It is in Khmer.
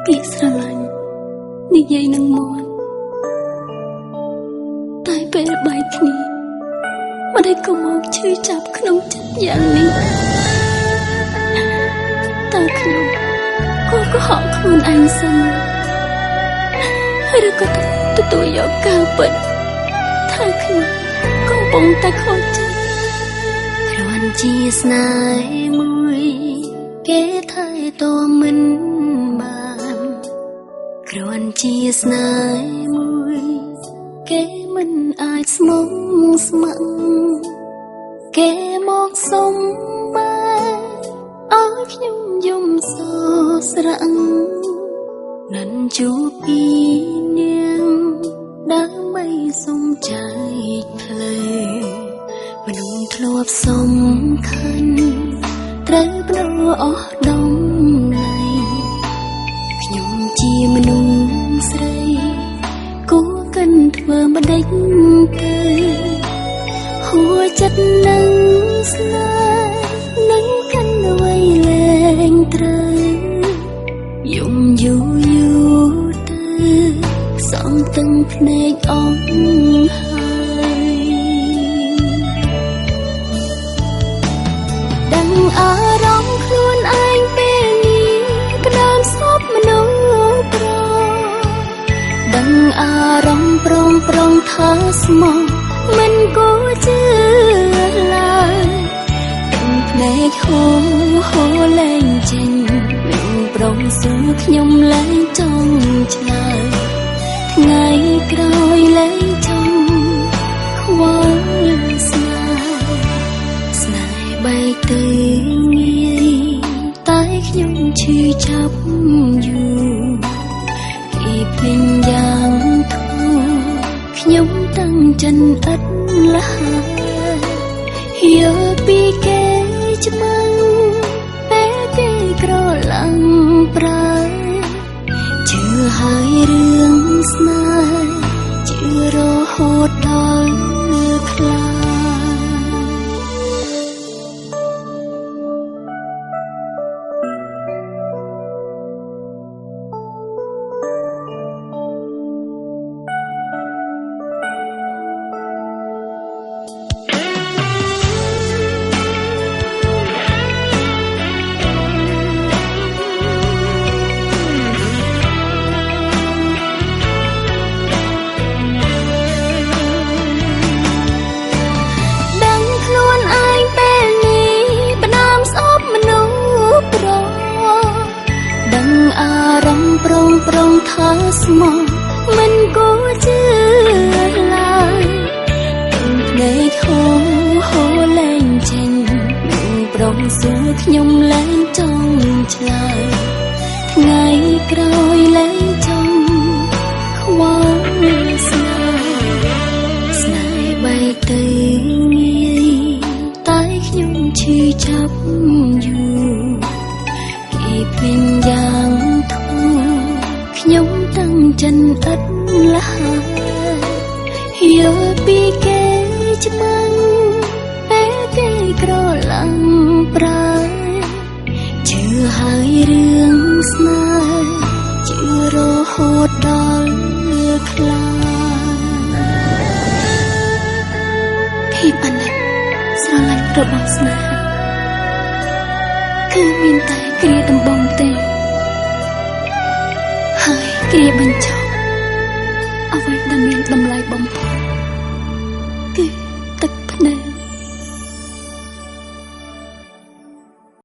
ពាក្យស្រឡាញ់និយាយនឹងមាត់តែពេលបែកគ្នាម្ដេចក៏មកឈឺចាប់ក្នុងចិត្តយ៉ាងនេះតើខ្ញុំគួរកុហកខ្លួនឯងសិនឬក៏ទទួលយកការពិតថាខ្ញុំកំពុងតែខូចចិត្តគ្រាន់ជាស្នេហ៍មួយគេថែទាំមិនបានគ្រាន់ជាស្នេហ៍មួយគេមិនអាចស្មងស្ម័គ្រគេមកសុំបែឲ្យខ្ញុំយំសោស្រាំងនិនជួបពីនាងដើម្បីសុំចែកផ្លូវមនុស្សធ្លាប់សំខាន់ត្រូវប្ដូរអស់តម្លៃខ្ញុំជាមនុស្សស្រីគួរកិនធ្វើម្ដេចទៅហួចិត្តនឹងស្នេហ៍នឹងកិនអ្វីលែងត្រូវយំយូរយូរទៅសំទឹងភ្នែកអងហើយដឹងអារម្មណ៍ខ្លួនឯងពេលនេះផ្ដើមស្អប់មនុស្សប្រដឹងអារម្មណ៍ប្រងប្រងថាស្មោះមិនគួរជឿឡើយទាំងភ្នែកហូរហូរលែងចេញនឹងប្រងសួរខ្ញុំលែងចង់ឆ្លើយថ្ងៃក្រោយលែងចង់ខ្វល់ស្នេហ៍ស្នេហ៍បែកទៅងាយតែខ្ញុំឈឺចាប់យូរគេភ្លេងយ៉ាងធូរខ្ញុំតាំងចិនឥតលហើយយល់ពីគេច្បាំងពេលគេក្រឡាំងប្រើជឿហើយរឿងស្នេហ៍ជឿរហូតដល់ខ្លាដឹងខ្លួនឯងពេលនេះផ្ដើមស្អប់មនុស្សប្រដឹងអារម្មណ៍ប្រងប្រងថាស្មោះមិនគួរជឿឡើយទាំងភ្នែកហូរហូរលែងចេញនឹងប្រងសួរខ្ញុំលែងចង់ឆ្លើយថ្ងៃក្រោយលែងចង់ខ្វល់ស្នេហ៍ស្នេហ៍បែកទៅងាយតែខ្ញុំឈឺចាប់យូរគេភ្លេងយ៉ាងធូរខ្ញុំតាំងចិនឥតលហើយយល់ពីគេច្បាំងពេលគេក្រឡាំងប្រើជឿហើយរឿងស្នេហ៍ជឿរហូតដល់ខ្លាភាពអាណិតស្រឡាញ់របស់ស្នេហាគឺមានតែគ្រាដំបូង